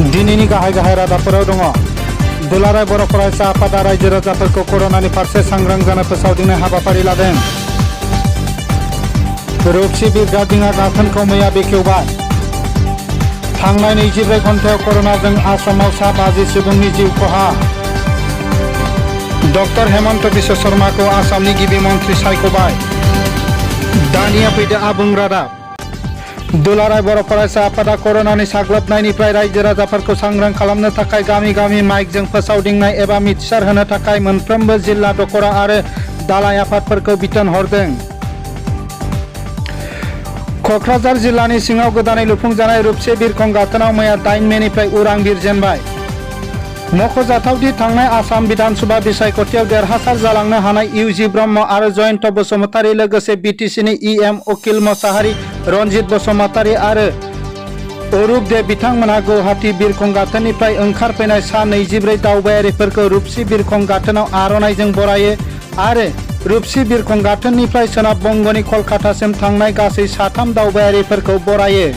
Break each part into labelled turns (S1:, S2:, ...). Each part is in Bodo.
S1: दिनैनि गाहाय गाहाय रादाबफोराव दङ। दुलाराय बर' फरायसा आफादा रायजो राजाफोरखौ कर'नानि फारसे सांग्रां जानो फोसावदिंनाय हाबाफारि लादों। रुपसि बिरग्रादिङा गाथोनखौ मैया बेखेवबाय। थांनाय 24 घन्टायाव कर'नाजों आसामाव सा 50 सुबुंनि जिउ खहा। डक्टर हेमन्त बिश्व शर्माखौ आसामनि गिबि मन्थ्रि सायख'बाय। दानिया फैदो आबुं रादाब। दुलाराय बर' फरायसा आफादा कर'नानि साग्लोबनायनिफ्राय रायजो राजाफोरखौ सांग्रां खालामनो थाखाय गामि गामि माइकजों फोसावदिंनाय एबा मिथिसार होनो थाखाय मोनफ्रोमबो जिल्ला दखरा आरो दालाय आफादफोरखौ बिथोन हरदों। क'क्राझार जिल्लानि सिङाव गोदानै लुफुंजानाय रुपसि बिरखं गाथोनाव मैया 8 मेनिफ्राय उरां बिरजेनबाय। मख'जाथावदि थांनाय आसाम बिधानसभा बिसायख'थियाव देरहासार जालांनो हानाय इउजि ब्रह्म आरो जयन्त बसुमतारी लोगोसे बिटिसिनि इएम उकिल मोसाहारि, रनजित बसुमतारी आरो अरुप दे बिथांमोनहा गुवाहाटी बिरखं गाथोननिफ्राय ओंखारफैनाय सा 24 दावबायारिफोरखौ रुपसि बिरखं गाथोनाव आर'नाइजों बरायो आरो रुपसि बिरखं गाथोननिफ्राय सोनाब बंगनि कलकातासिम थांनाय गासै 3 दावबायारिफोरखौ बरायो।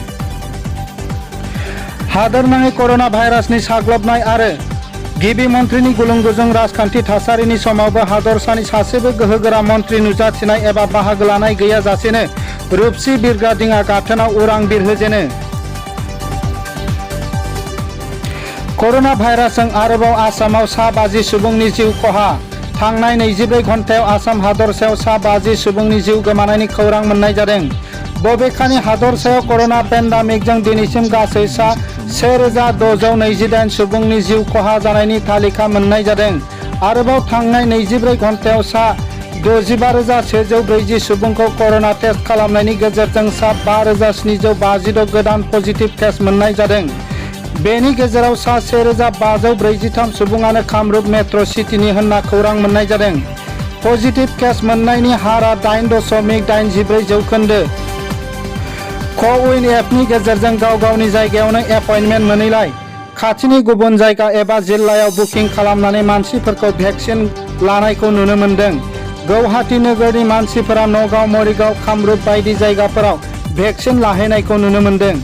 S1: हादोरनाङै कर'ना भाइरासनि साग्लोबनाय आरो गिबि मन्थ्रिनि गुलुं-गुजुं राजखान्थि थासारिनि समावबो हादरसानि सासेबो गोहोगोरा मन्थ्रि नुजाथिनाय एबा बाहागो लानाय गैयाजासेनो रुपसि बिरग्रादिङा गाथोनाव उरां बिरहोजेनो। कर'ना भाइरासजों आरोबाव आसामाव सा 50 सुबुंनि जिउ खहा। थांनाय 24 घन्टायाव आसाम हादरसायाव सा 50 सुबुंनि जिउ गोमानायनि खौरां मोननाय जादों। बबेखानि हादरसायाव कर'ना पेन्डेमिकजों दिनैसिम गासै सा 1628 सुबुंनि जिउ खहा जानायनि तालिका मोननाय जादों। आरोबाव थांनाय 24 घन्टायाव सा 65,140 सुबुंखौ कर'ना टेस्ट खालामनायनि गेजेरजों सा 5,756 गोदान पजिटिभ टेस्ट मोननाय जादों। बेनि गेजेराव सा 1,543 सुबुङानो कामरुप मेट्र' सिटिनि होनना खौरां मोननाय जादों। पजिटिभ केस मोननायनि हारआ 8.84%। क'-विन एपनि गेजेरजों गाव गावनि जायगायावनो एपइन्टमेन्ट मोनैलाय खाथिनि गुबुन जायगा एबा जिल्लायाव बुकिं खालामनानै मानसिफोरखौ भेक्सिन लानायखौ नुनो मोन्दों। गुवाहाटी नोगोरनि मानसिफोरा नगाव, मरिगाव, कामरुप बायदि जायगाफोराव भेक्सिन लाहैनायखौ नुनो मोन्दों।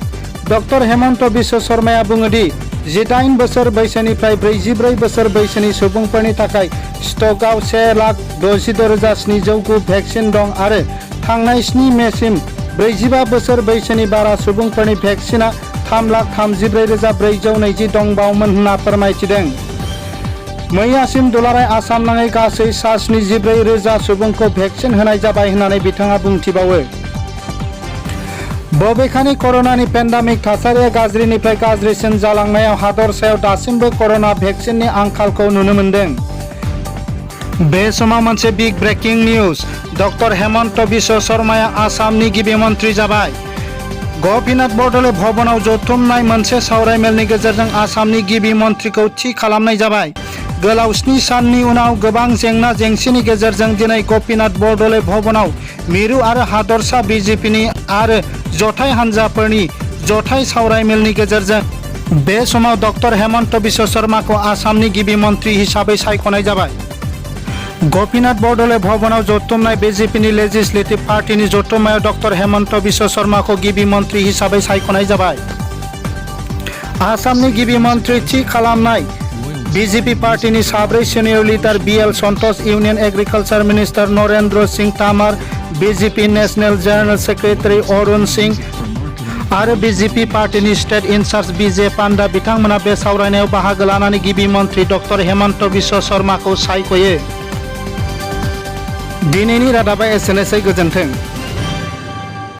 S1: डक्टर हेमन्त बिश्व शर्माया बुङोदि 18 बोसोर बैसोनिफ्राय 44 बोसोर बैसोनि सुबुंफोरनि थाखाय स्टकआव 1,66,709 भेक्सिन दं आरो थांनाय 7 मेसिम 45 बोसोर बैसोनि बारा सुबुंफोरनि भेक्सिना 3,34,420 दंबावोमोन होनना फोरमायथिदों। मैयासिम दुलाराय आसाम नाङै गासै सा 74,000 सुबुंखौ भेक्सिन होनाय जाबाय होननानै बिथाङा बुंथिबावो। बबेखानि कर'नानि पेन्डेमिक थासारिया गाज्रिनिफ्राय गाज्रिसिन जालांनायाव हादरसायाव दासिमबो कर'ना भेक्सिननि आंखालखौ नुनो मोन्दों। बे समाव मोनसे big breaking news. Doctor Himanta Biswa शर्माया आसामनि गिबि मन्थ्रि जाबाय। गपिनाथ बरदलै भवनाव जथुमनाय मोनसे सावरायमेलनि गेजेरजों आसामनि गिबि मन्थ्रिखौ थि खालामनाय जाबाय। गोलाव 7 साननि उनाव गोबां जेंना जेंसिनि गेजेरजों दिनै गपिनाथ बरदलै भवनाव मिरु आरो हादरसा बिजेपिनि आरो जथाय हान्जाफोरनि जथाय सावरायमेलनि गेजेरजों बे समाव डक्टर हेमन्त बिश्व शर्माखौ आसामनि गिबि मन्थ्रि हिसाबै सायख'नाय जाबाय। गपिनाथ बरदलै भवनाव जथुमनाय बिजेपिनि लेजिस्लेटिभ पार्टिनि जथुम्मायाव डक्टर हेमन्त बिश्व शर्माखौ गिबि मन्थ्रि हिसाबै सायख'नाय जाबाय। आसामनि गिबि मन्थ्रि थि खालामनाय बिजेपि पार्टिनि 4 senior leader BL Santosh, union agriculture minister Narendra Singh Tomar, BJP national general secretary Arun Singh आरो बिजेपि पार्टिनि स्टेट इनचार्ज बिजे पान्डा बिथांमोना बे सावरायनायाव बाहागो लानानै गिबि मन्थ्रि डक्टर हेमन्त बिश्व शर्माखौ सायख'यो। दिनैनि रादाबा एसेनोसै। गोजोन्थों।